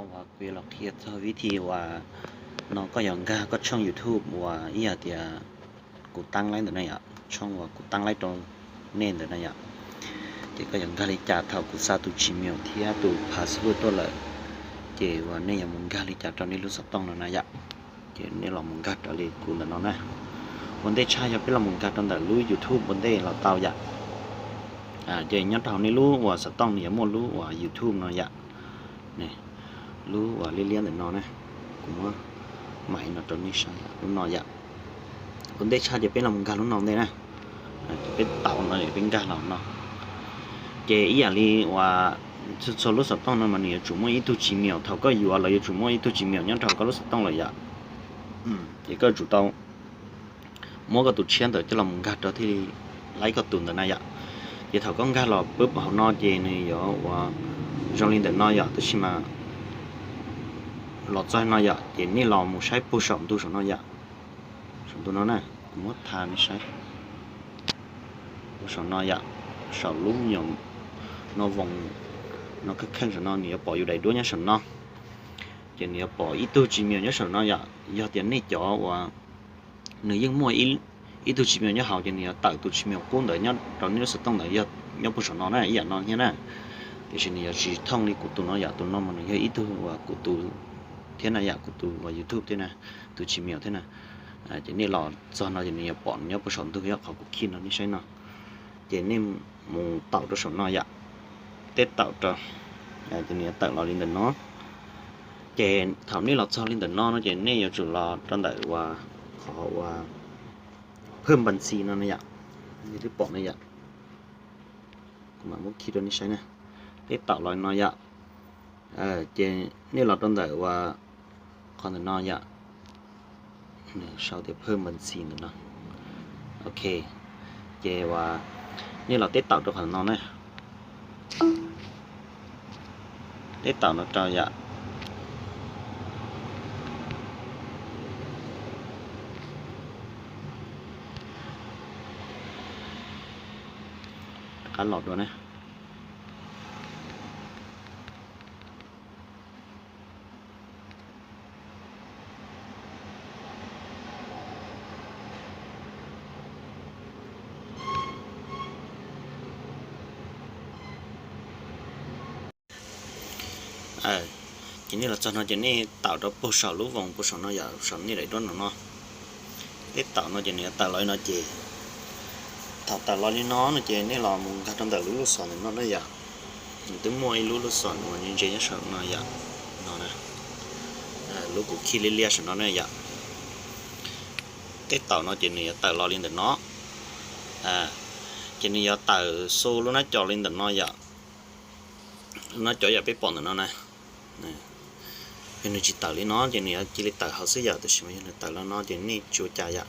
Uas kuv yuav los qhia txog vib thi uas no koj yuav nkag koj tshooj YouTube uas ib yam tias kuv tab laib ntawm no yom, tshooj uas kuv tab laib rau nej ntawm no yom. Ces koj yuav nkag li cas thaum kuv xa tus Gmail thiab tus password tuaj lawm, ces uas nej yuav mus nkag li cas rau nej lub xov tooj no na yom. Ces nej los mus nkag raws li kuv ntawm no na. Ua ntej tshaj yog peb los mus nkag rau ntawm lub YouTube ua ntej los tau yom. Ces nyob rau hauv nej lub uas xov tooj nws yuav muaj lub uas YouTube no yom. Lub uas liab liab ntawm no na, kuv muab maim no rau nej saib lub no yom. Ua ntej tshaj ces peb los mus nkag lub no ntej na. Peb tau no peb nkag los no. Ces ib yam li uas txhua txhua lub xov tooj no mas nws yuav tsum muaj ib tug Gmail, thaum koj yuav los yuav tsum muaj ib tug Gmail nyob rau koj lub xov tooj lawm yom. Ces koj yuav tsum tau muab koj tus tshiab ntawd coj los mus nkag rau thiaj li laib koj tus ntawd na yom. Ces thaum koj nkag los pub hauv no ces nws yuav uas zoo li ntawm no yom, tab sis mas los txog no yom, ces nej los mus saib puag saum ntu saum no yom. Saum ntu no na, kuv muab tha nej saib. Puag saum no yom, saum lub me nyuam no voos no kheej kheej saum no nws yuav pom yus daim duab nyob saum no. Ces nws yuav pom ib tug Gmail nyob saum no yom, yog tias nej cov uas nws yeej muaj ib tug Gmail nyob hauv ces nws yuav tawm tus Gmail qub ntawd nyob rau nej lub xov tooj ntawd yog nyob puag saum no na ib yam no thiab na. Tiam sis nws yuav tsis thooj li kuv tus no yom, tus no mas nws yog ib tug uas kuv tus thiab na yom, kuv tus uas YouTube thiab na, tus Gmail thiab na. Ces nej los txog no ces nws yuav pom nws nyob puag saum ntug yog qhov kuv khij no nej saib no. Ces nej mus taum rau saum no yom, teb taum rau, ces nws yuav tawm los li ntawm no. Ces thaum nej los txog li ntawm no no ces nej yuav tsum los rau ntawm uas qhov uas phwj npas ntxhi no na yom, nej twb pom na yom. Kuv mam muab khij rau nej saib na, teb taum los no yom. Ces nej los rau ntawm uas qhov ntawm no yom, nws sau tias phwj npas ntxhi ntawm no. Ok, ces uas nej los teb taum rau qhov no na, teb taum no rau yom. Rov qab los dua na. Ces nej los txog no ces nej taum rau puag saum lub voos puag saum no yom, saum nej daim duab no no. Teb taum no ces nws yuav tawm los li no ces thaum tawm los li no no ces nej los mus nkag rau ntawm lub lub xos ntawm no na yom. Nws twb muaj ib lub lub xos uas ntse ntse nyob saum no yom, no na, lub kuv khij liab liab saum no na yom. Teb taum no ces nws yuav tawm los li ntawm no. Ces nws yuav tawm xu lub nab co li ntawm no yom. Lub nab co yom peb pom ntawm no na. Yog nws tsis tawm li no ces nws yuav cia li tawm hauv xwb yom, tab sis mas yog nws tawm los no ces nej tsis ua cas yom.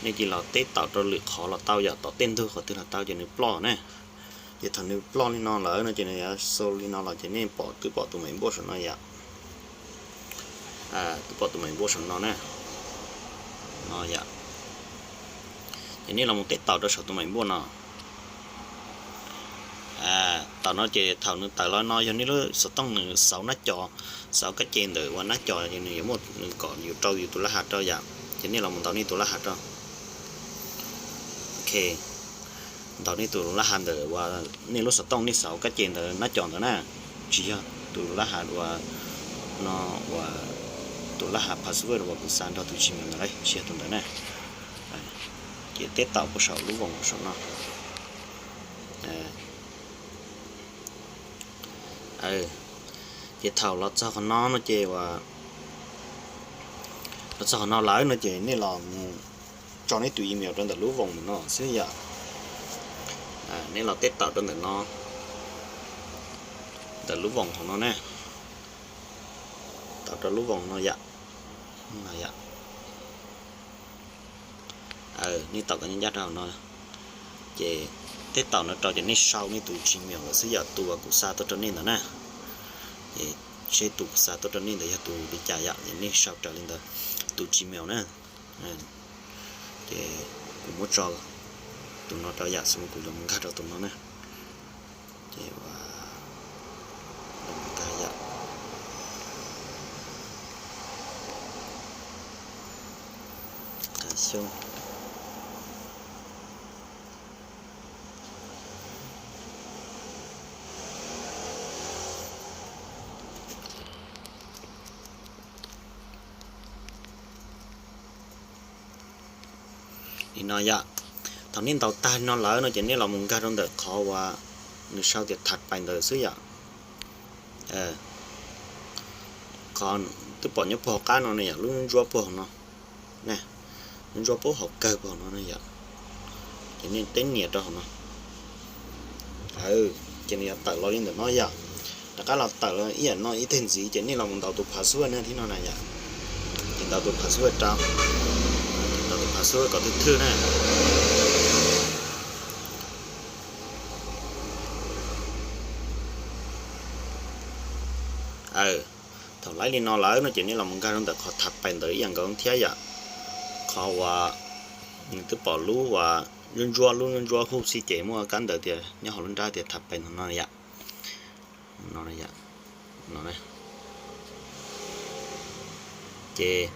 Nej cia li los teb taum rau lwm qhov los tau yom, tom tej ntug qhov twg los tau ces nws ploj na. Ces thaum nws ploj li no lawm no ces nws yuav xu li no los ces nej pom twb pom tus maim npuaj saum no yom. Twb pom tus maim npuaj saum no na. No yom. Ces nej los mus teb taum rau saum tus maim npuaj no. Taum no ces thaum nws tawm los no yog nej lub xov tooj nws xauv nab co, xauv kab ce ntawm uas nab co ces nws yuav muaj nws kom yus rau yus tus laj has rau yom. Ces nej los mus ntaus nej tus laj has rau. Ok, ntaus nej tus laj has ntawm uas nej lub xov tooj nej xauv kab ce ntawm nab co ntawd na, tsis yog tus laj has uas no uas tus laj has password uas kuv xa nrog tus Gmail ntawd, tsis yog tus ntawd na. Ces teb taum puag saum lub voos saum no. Ces thaum los txog qhov no no ces uas los txog qhov no lawm no ces nej los mus tso nej tus email rau ntawm lub voos ntawm no xwb yom. Nej los teb taum rau ntawm no, ntawm lub voos hauv no na, taum rau lub voos no yom. Nej taum kom ncaj ncaj rau hauv no, ces teb taum no rau ces nej sau nej tus Gmail lawm xwb yom, tus uas kuv xa tuaj rau nej ntawd na. Ces seb tus kuv xa tuaj rau nej ntawd yog tus li cas yom, ces nej sau raws li ntawd tus Gmail na. Ces kuv muab tso tus no rau yom, xws li kuv yuav mus nkag rau tus no na. Ces nkag yom. xyoo. Li no yom, thaum nej ntaus tag li no lawm no ces nej los mus nkag rau ntawm qhov uas nws sau tias thaj pais ntawd xwb yom. Qhov twb pom nyob puag hauv qab no ne yom, lub ntsuab puag hauv no, lub ntsuab puag hauv kawg puag hauv no ne yom. Ces nej teb nias rau hauv no, ces nws yuav tawm los li ntawm no yom. Rov qab los tawm los ib yam no ib teg ntxiv ces nej los mus ntaus tus password na thib no na yom. Ces ntaus tus password rau, ntaus tus password kom thwj thwj na. Thaum laib li no lawm no ces nej los mus nkag rau ntawm qhov thaj pais ntawd ib yam nkaus thiab yom. Qhov uas nws twb pom lub uas ntsuab ntsuab, lub ntsuab ntsuab hu xij ces muaj kab ntawv tias nyob hauv lub nrab tias thaj pais no no yom. Ces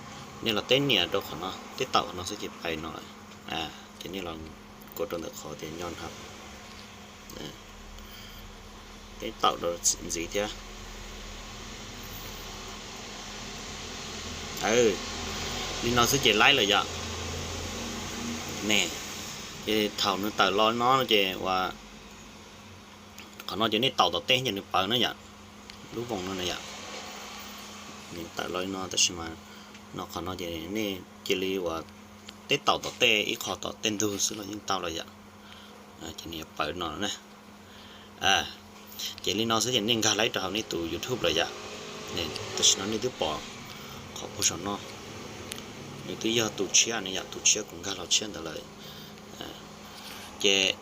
nej los teb nias rau qhov no, teb taum qhov no xwb ces pais no. Ces nej los kos rau ntawm qhov tias nyo na, teb taum rau ntxiv thiab. Li no xwb ces laib lawm yom. Ne, ces thaum nws tawm los no ces ua qhov no ces nej taus tom tej ces nws pawv na yom. Lub voos no na yom, nws tawm los li no tab sis mas no qhov no ces nej cia li uas teb taus tom tej ib qho tom tej ntug xwb los yeej tau los yom. Ces nws yuav pawv no na. Ces li no xwb ces nej nkag laib rau hauv nej tus YouTube lawm yom. Tam sim no nej twb pom qhov puag saum no, nws twb yog tus tshiab ne yom, tus tshiab kuv nkag los tshiab ntawd lawm. Ces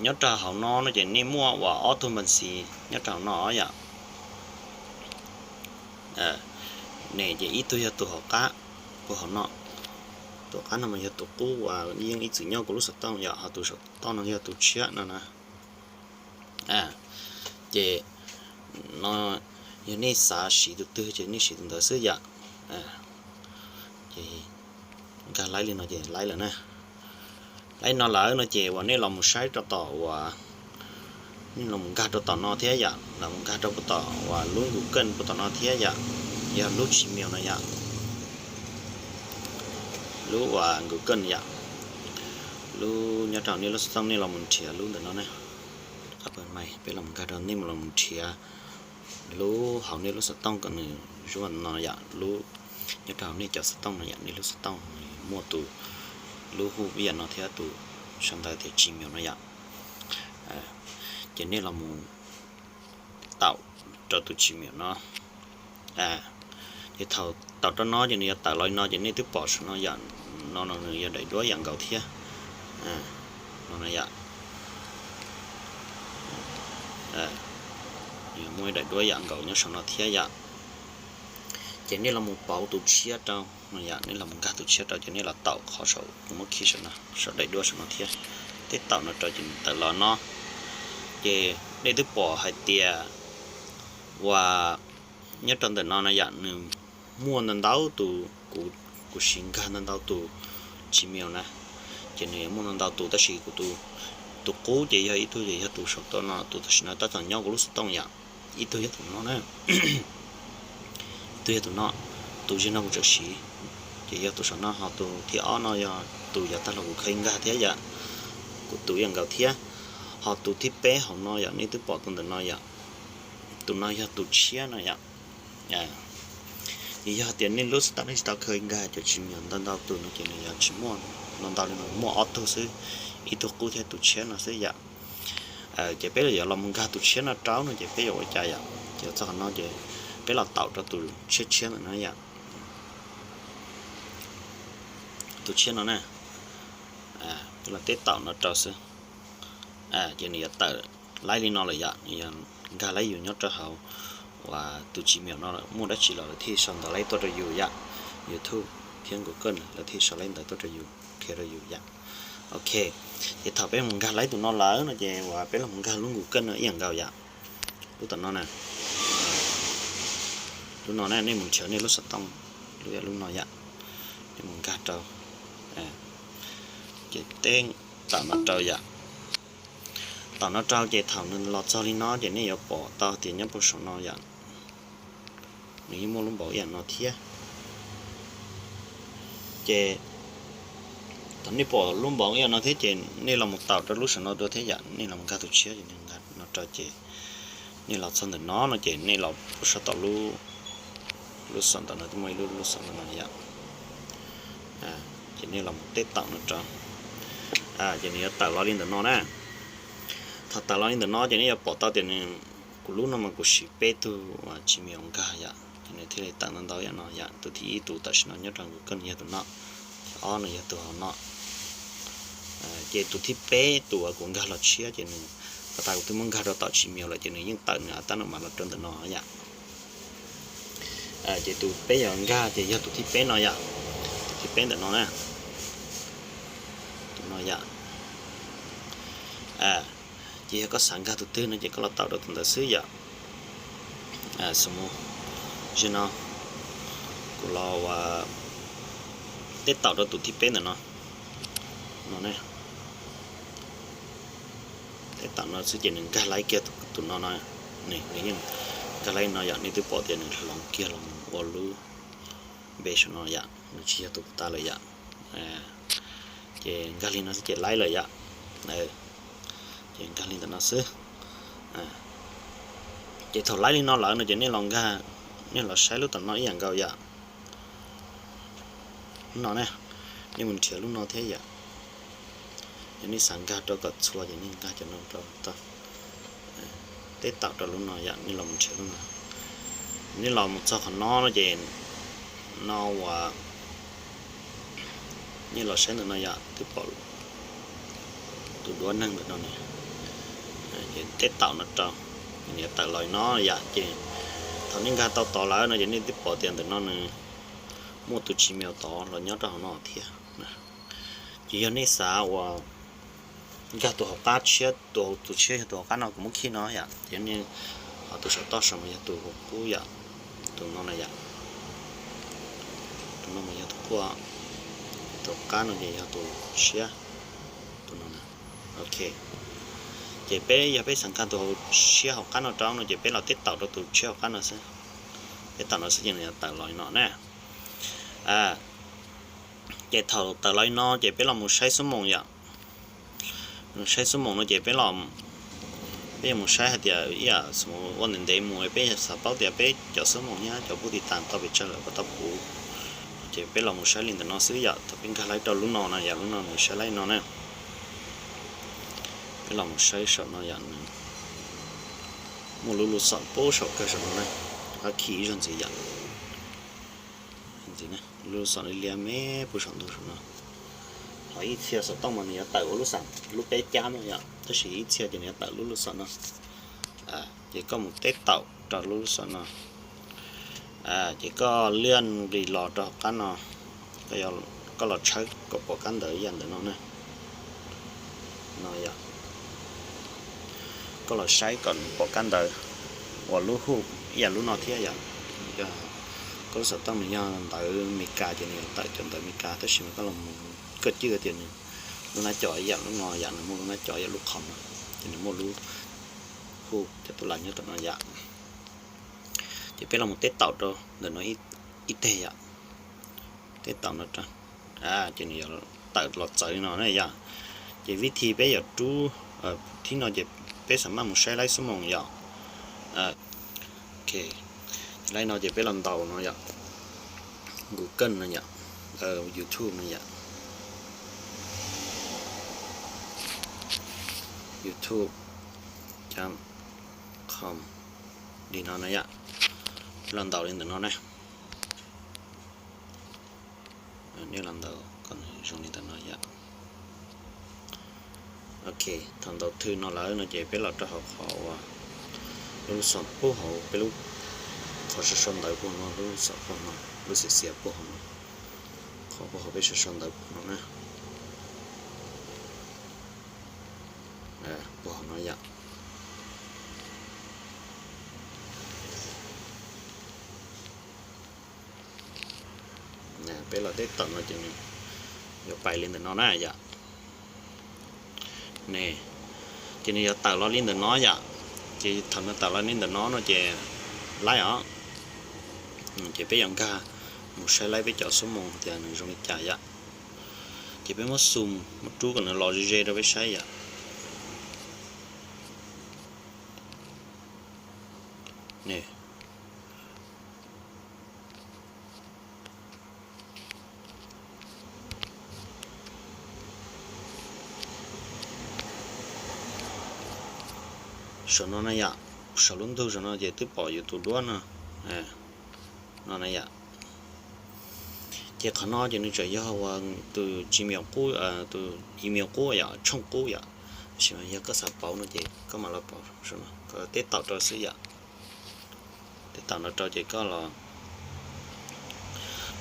nyob rau hauv no no ces nej muaj uas ob tug npa xis nyob rau hauv no yom. Ne ces ib tug yog tus hauv qab, puag hauv no, tus qab no mas yog tus qub uas yeej ib txwm nyob kuv lub xov tooj yom, ho tus saum toj no yog tus tshiab no na. Ces no yog nej xav siv tus twg ces nej siv tus ntawd xwb yom. Ces nkag laib li no ces laib lawm na. Laib no lawm no ces uas nej los mus saib rau tom uas, nej los mus nkag rau tom no thiab yom, los mus nkag rau puag tom uas lub Google puag tom no thiab yom, yog lub Gmail no yom, lub uas Google yom, lub nyob rau nej lub xov tooj nej los mus nrhiav lub ntawm no ne. Peb los nkag rau nej los mus nrhiav lub hauv nej lub xov tooj kom nws zuaj no yom, lub nyob rau hauv nej cov xov tooj no yom, nej lub xov tooj nws muaj tus lub hu ib yam no thiab tus sau ntawv tias Gmail no yom. Ces nej los mus taum rau tus Gmail no. Ces thaum taum rau no ces nws yuav tawm los li no ces nej twb pom saum no yom, no no nws yog daim duab yam nkaus thiab. No yom, nws muaj daim duab yam nkaus nyob saum no thiab yom. Ces nej los mus pauv tus tshiab rau no yom, nej los mus nkag tus tshiab rau ces nej los taum qhov saum kuv muab khib saum no, saum daim duab saum no thiab, teb taum no rau ces nws tawm los no. Ces nej twb pom hais tias uas nyob rau ntawm no na yom, nws muaj ntau ntau tus, kuv siv nkag ntau ntau tus Gmail na, ces nws yuav muaj ntau ntau tus tab sis kuv tus, tus qub ces yog ib tug ces yog tus saum toj no, tus tam sim no tab tom nyob kuv lub xov tooj yom, ib tug yog tus no na, ib tug yog tus no, tus zeg no kuv tseem siv, ces yog tus saum no, ho tus thib ob no yog tus yav tag los kuv kheev nkag thiab yom, kuv tus yam nkaus thiab. Ho tus thib peb hauv no yom, nej twb pom tus ntawm no yom, tus no yog tus tshiab no yom. Ces yog tias nej lub xov tooj nej tsis tau kheev nkag cov Gmail ntau ntau tus no ces nws yuav tsis muaj ntau ntau li no, muaj ob tug xwb, ib tug qub thiab tus tshiab no xwb yom. Ces peb yuav los mus nkag tus tshiab no rau no ces peb yuav ua cas yom? Ces txog qhov no ces peb los taum rau tus tshiab tshiab ntawm no yom, tus tshiab no na, peb los teb taum no rau xwb. Ces nws yuav tawm laib li no lawm yom, nws yuav nkag laib yus nyob rau hauv uas tus Gmail no lawm, muaj dab tsi los lawv thiaj sau ntawv laib tuaj rau yus yom, YouTube thiab Google lawv thiaj sau laib ntawv tuaj rau yus, qhia rau yus yom. Ok, ces thaum peb mus nkag laib tus no lawm no ces uas peb los mus nkag lub Google no ib yam nkaus yom, lub tom no na, lub no na, nej mus nrhiav nej lub xov tooj, lub yam lub no yom, nej mus nkag rau, Ces teb tam no rau yom. Tam no rau ces thaum nws los txog li no ces nej yuav pom tau tias nyob puag saum no yom, nws yeej muaj lub npaum ib yam no thiab. Ces thaum nej pom lub npaum ib yam no thiab ces nej los mus taum rau lub saum no dua thiab yom, nej los nkag tus tshiab ces nws nkag no rau ces nej los txog ntawm no no ces nej los puag sab tom lub, lub xom ntawm no twb muaj ib lub, lub xom ntawm no yom. Ces nej los mus teb taum no rau, ces nws yuav tawm los li ntawm no na. Thaum tawm los li ntawm no ces nej yuav pom tau tias nws, kuv lub no mas kuv siv peb tug Gmail nkag yom, ces nws thiaj li tawm ntau ntau yam no yom. Tus thib ib tus tam sim no nyob rau Google yog tus no, ob no yog tus hauv no. Ces tus thib peb tus uas kuv nkag los tshiab ces nws, pas tas kuv twb muab nkag rau tom Gmail lawm ces nws yeej tawm nws tab no mas los rau ntawm no yom. Ces tus peb yuav nkag ces yog tus thib peb no yom, tus thib peb ntawm no na, tus no yom. Ces yog koj xav nkag tus twg no ces koj los taum rau tus ntawd xwb yom. Xws li no, kuv los teb taum rau tus thib peb ntawm no, no ne, teb taum no xwb ces nws nkag laib kiag tus no no, nws yeej nkag laib no yom, nej twb pom tias nws hloov kiag los ua lub npe saum no yom, nws tsis yog tus puag ta lawm yom. Ces nkag li no xwb ces laib lawm yom. Ces nkag li ntawm no xwb. Ces thaum laib li no lawm no ces nej los nkag, nej los saib lub tom no ib yam nkaus yom. No ne, nej mus nrhiav lub no thiab yom. Yog nej xav nkag rau kom txhua ces nej nkag cov no rau tau. Teb taum rau lub no yom, nej los mus nrhiav lub no. Nej los mus txog qhov no no ces no uas nej los saib ntawm no yom, twb pom tus duab neeg ntawm no ne. Ces teb taum no rau, nws yuav tawm los no yom. Ces thaum nej nkag tau tod lawm no ces nej twb pom tias ntawm no nws muaj tus Gmail tod los nyob rau hauv no thiab. Ces yog nej xav uas nkag tus hauv qab tshiab, tus hauv, tus tshiab yog tus hauv qab no kuv muab khij no yom, ces nej, ho tus saum toj saum mas yog tus qub yom, tus no na yom. Tus no mas yog tus qub, tus qab no ces yog tus tshiab, tus no na. Ok, ces peb yog peb xav nkag tus hauv tshiab hauv qab no rau no ces peb los teb taum rau tus tshiab hauv qab no xwb. Teb taum no xwb ces nws yuav tawm los li no na. Ces thaum tawm los li no ces peb los mus saib xuab moos yom. Saib xuab moos no ces peb los, peb yuav mus saib hais tias ib yam xws ua ntev ntev mus peb xav paub tias peb cov xuab moos thiab cov pub tiv tas tau pes tsawg lawm puas tau puv. Ces peb los mus saib li ntawm no xwb yom, thaum peb nkag laib rau lub no no yom, lub no mus saib laib no na. Peb los mus saib saum no yom, nws muaj lub lub xom pub saum kawg saum no na, qab khi ib zaug ntxiv yom. Ntxiv, lub lub xom liab liab me pub saum ntug saum no. Ho ib txhia xov tooj mas nws yuav tawm ua lub xom, lub peb cab no yom, tab sis ib txhia ces nws yuav tawm lub lub xom no. Ces koj mus teb taum rau lub lub xom no. Ces koj liaj nqis los rau hauv qab no, koj los tshawb kom pom kab ntawv ib yam ntawm no na. No yom, koj los saib kom pom kab ntawv uas lub hu ib yam lub no thiab yom. Koj lub xov tooj nws yog ntawv Meskas ces nws yuav tawm cov ntawv Meskas, tab sis mas koj los, koj cwj tias nws lub nab co ib yam lub no yom, nws muaj lub nab co ib yam lub qhov no, ces nws muaj lub hu cov tus las nyob tom no yom. Ces peb los mus teb taum rau ntawm no ib teg yom. Teb taum no rau, ces nws yuav tawm los txawv li no na yom. Ces vib thi peb yuav rub, thib no ces peb xam maj mus saib laib xuab moos yom. Laib no ces peb los ntaus no yom, Google no yom, YouTube no yom, youtube com li no na yom. Peb los ntaus li ntawm no na. Nej los ntaus kom zoo li ntawm no yom. Ok, thaum ntaus thwm no lawm no ces peb los rau hauv qhov uas lub lub xom pub hauv peb lub, qhov sau sau ntawv puag no, lub lub xom puag no, lub xiav xiav puag hauv no, qhov puag hauv peb sau sau ntawv puag no na. Puag hauv no yom. Peb los teb taum no ces nws yuav pais li ntawm no na yom. Ne, ces nws yuav tawm los li ntawm no yom. Ces thaum nws tawm los li ntawm no no ces laib os. Ces peb yuav nkag mus saib laib peb cov xuab moos tias nws zoo li cas yom. Ces peb muab zoom, muab rub kom nws los ze ze rau peb saib yom. Saum no na yom, saum lub ntug saum no ces twb pom yus tus duab no, no na yom. Ces qhov no ces nws tseem yog uas tus Gmail qub, tus email qub yom, tshooj qub yom. Tab sis mas yog koj xav pauv no ces koj mam los pauv, teb taum rau xwb yom. Teb taum no rau ces koj los,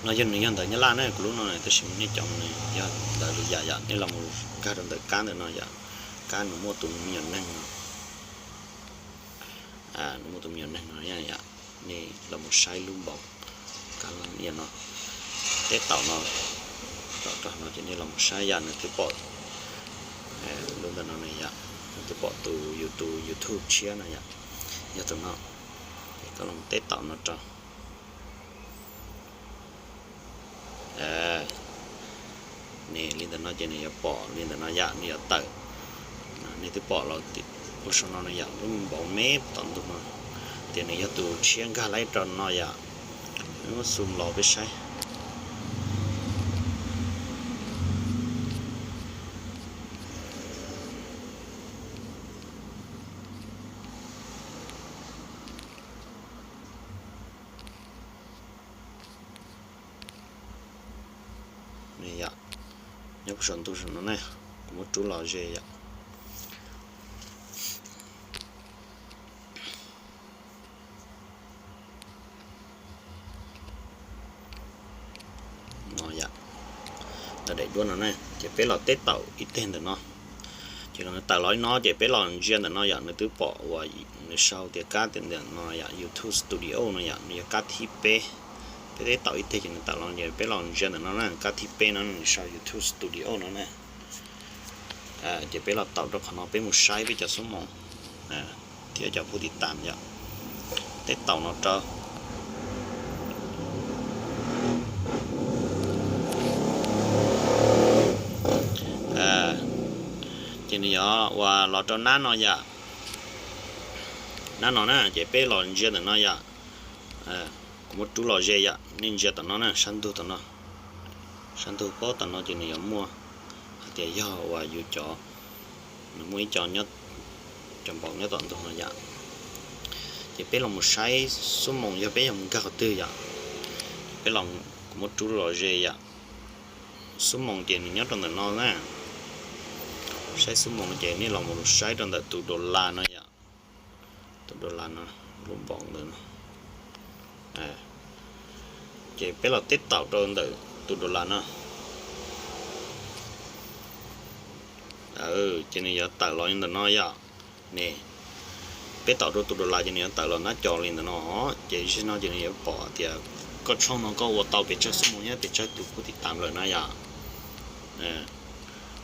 no yog nws yog ntawv Nyab Laj na, kuv lub no tab sis nej cov nws yog ntawv lwm yam yom. Nej los mus nkag rau ntawm kab ntawm no yom, kab nws muaj tus me nyuam neeg no, nws muaj tus me nyuam neeg no yom. Nej los mus saib lub npaum kab no, teb taum no, taum rau no ces nej los mus saib yom, nws twb pom lub ntawm no ne yom, nws twb pom tus yus tus YouTube tshiab no yom, yog tus no. Ces koj los teb taum no rau. Ne, li ntawm no ces nws yuav pom li ntawm no yom, nws yuav tawm. Nej twb pom los ua saum no no yom, lub npaum me tom ntug no, tias nws yog tus tshiab nkag laib rau no yom. Muab zoom los peb saib. Nyob puag saum ntuj saum no ne, kuv muab rub los ze yom. No yom, tawm daim duab no ne, ces peb los teb taum ib teg ntawm no. Ces los nws tawm los li no ces peb los ntsia ntawm no yom, nws twb pom uas nws sau tias kab tias ntawm no yom, YouTube Studio no yom, nws yog kab thib peb. Peb teb taum ib teg ces nws tawm los ces peb los ntsia ntawm no na, kab thib peb no nws sau YouTube Studio no na. Ces peb los taum rau qhov no peb mus saib peb cov xuab moos thiab cov phu tiv tam yom. Teb taum no rau. Ces nws yuav uas los rau nab no yom. Nab no na ces peb los ntsia ntawm no yom. Kuv muab rub los ze yom, nej ntsia tom no na, sab ntug tom no. Sab ntug pob tom no ces nws yuav muaj hais tias yog uas yus cov, nws muaj ib co, cov npaum nyob tom ntug no yom. Ces peb los mus saib xuab moos yog peb yog mus nkag qhov twg yom. Peb los, kuv muab rub los ze yom. Xuab moos ces nws nyob rau ntawm no na. Saib xuab moos ces nej los mus saib rau ntawm tus dollar no yom. Tus dollar no, lub npaum ntawd no. Ces peb los teb taum rau ntawm tus dollar no. Ces nws yuav tawm los li ntawm no yom. Ne, peb taum rau tus dollar ces nws yuav tawm los nab co li ntawm no. Ces zaum no ces nws yuav pom tias koj tshooj no koj ua tau pes tsawg xuab moos thiab pes tsawg tus phu tiv tam lawm na yom.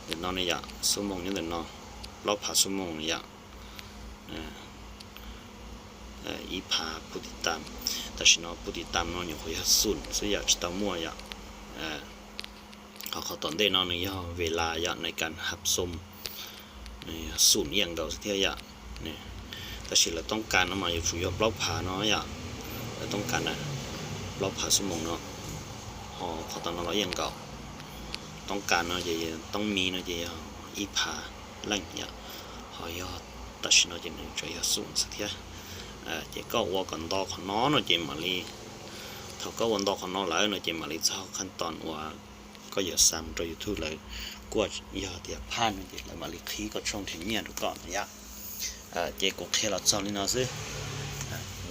Ntawm no ne yom, xuab moos nyob ntawm no, plaub phav xuab moos yom. Ib phav phu tiv tam. Tam sim no phu tiv tam no nyuam qhuav yog xum xwb yom, tsis tau muaj yom. Ho qhov tom ntej no nws yog ves las yom, nais kas hab xom, nws yog xum ib yam nkaus xwb thiab yom. Tab sis lawv toob kas no mas yuav tsum yog plaub phav no yom. Lawv toob kas na, plaub phav xuab moos no. Ho qhov tom no los ib yam nkaus. Toob kas no ces, toob mis no ces yog ib phav leej yom. Ho yog tam sim no ces nws tsuas yog xum xwb thiab. Ces koj ua kom nto qhov no no ces mam li, thaum koj ua nto qhov no lawm no ces mam li txog qhab toos uas koj yuav xa mus rau YouTube lawv kuaj, yog tias phaj no ces lawv mam li qhib koj tshooj nrhiav nyiaj rau koj no yom. Ces kuv qhia los txog li no xwb.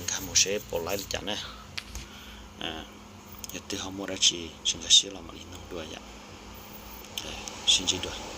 Nkag mus seb puas laib li cas na. Yog twg ho muaj dab tsi tsis nkag siab los mam li noog dua yom. Sib ntsib dua.